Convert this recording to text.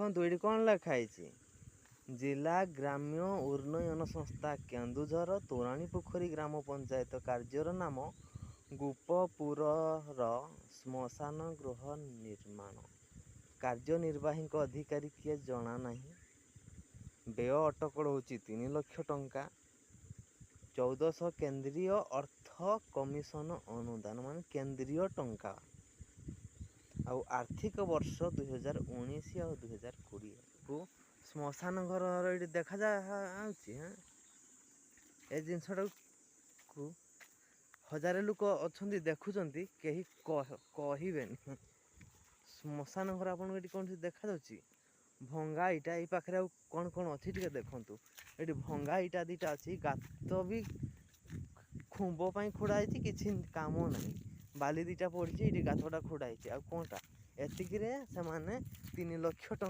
ଦେଖନ୍ତୁ, ଏଇଠି କ'ଣ ଲେଖା ହେଇଛି? ଜିଲ୍ଲା ଗ୍ରାମ୍ୟ ଉନ୍ନୟନ ସଂସ୍ଥା, କେନ୍ଦୁଝର, ତୋରାଣୀ ପୋଖରୀ ଗ୍ରାମ ପଞ୍ଚାୟତ। କାର୍ଯ୍ୟର ନାମ ଗୋପପୁରର ଶ୍ମଶାନ ଗୃହ ନିର୍ମାଣ। କାର୍ଯ୍ୟନିର୍ବାହୀଙ୍କ ଅଧିକାରୀ କିଏ ଜଣା ନାହିଁ। ବ୍ୟୟ ଅଟକଳ ହେଉଛି 3 ଲକ୍ଷ ଟଙ୍କା, 1400 କେନ୍ଦ୍ରୀୟ ଅର୍ଥ କମିଶନ ଅନୁଦାନ, ମାନେ କେନ୍ଦ୍ରୀୟ ଟଙ୍କା। ଆଉ ଆର୍ଥିକ ବର୍ଷ 2019 ଆଉ 2020କୁ। ଶ୍ମଶାନ ଘରର ଏଇଠି ଦେଖାଯାଉଛି। ଏ ଜିନିଷଟାକୁ ହଜାରେ ଲୋକ ଅଛନ୍ତି, ଦେଖୁଛନ୍ତି, କେହି କହିବେନି। ଶ୍ମଶାନ ଘର ଆପଣଙ୍କୁ ଏଠି କୌଣସି ଦେଖାଯାଉଛି? ଭଙ୍ଗା ଇଟା ଏଇ ପାଖରେ ଆଉ କ'ଣ କ'ଣ ଅଛି ଟିକେ ଦେଖନ୍ତୁ। ଏଠି ଭଙ୍ଗା ଇଟା ଦିଟା ଅଛି। ଗାତ ବି ଖୁମ୍ବ ପାଇଁ ଖୋଡ଼ା ହେଇଛି, କିଛି କାମ ନାହିଁ। ବାଲି ଦିଟା ପଡ଼ିଛି ଏଇଠି, ଗାତଟା ଖୋଡ଼ା ହେଇଛି। ଆଉ କ'ଣଟା? ଏତିକିରେ ସେମାନେ 3 ଲକ୍ଷ ଟଙ୍କା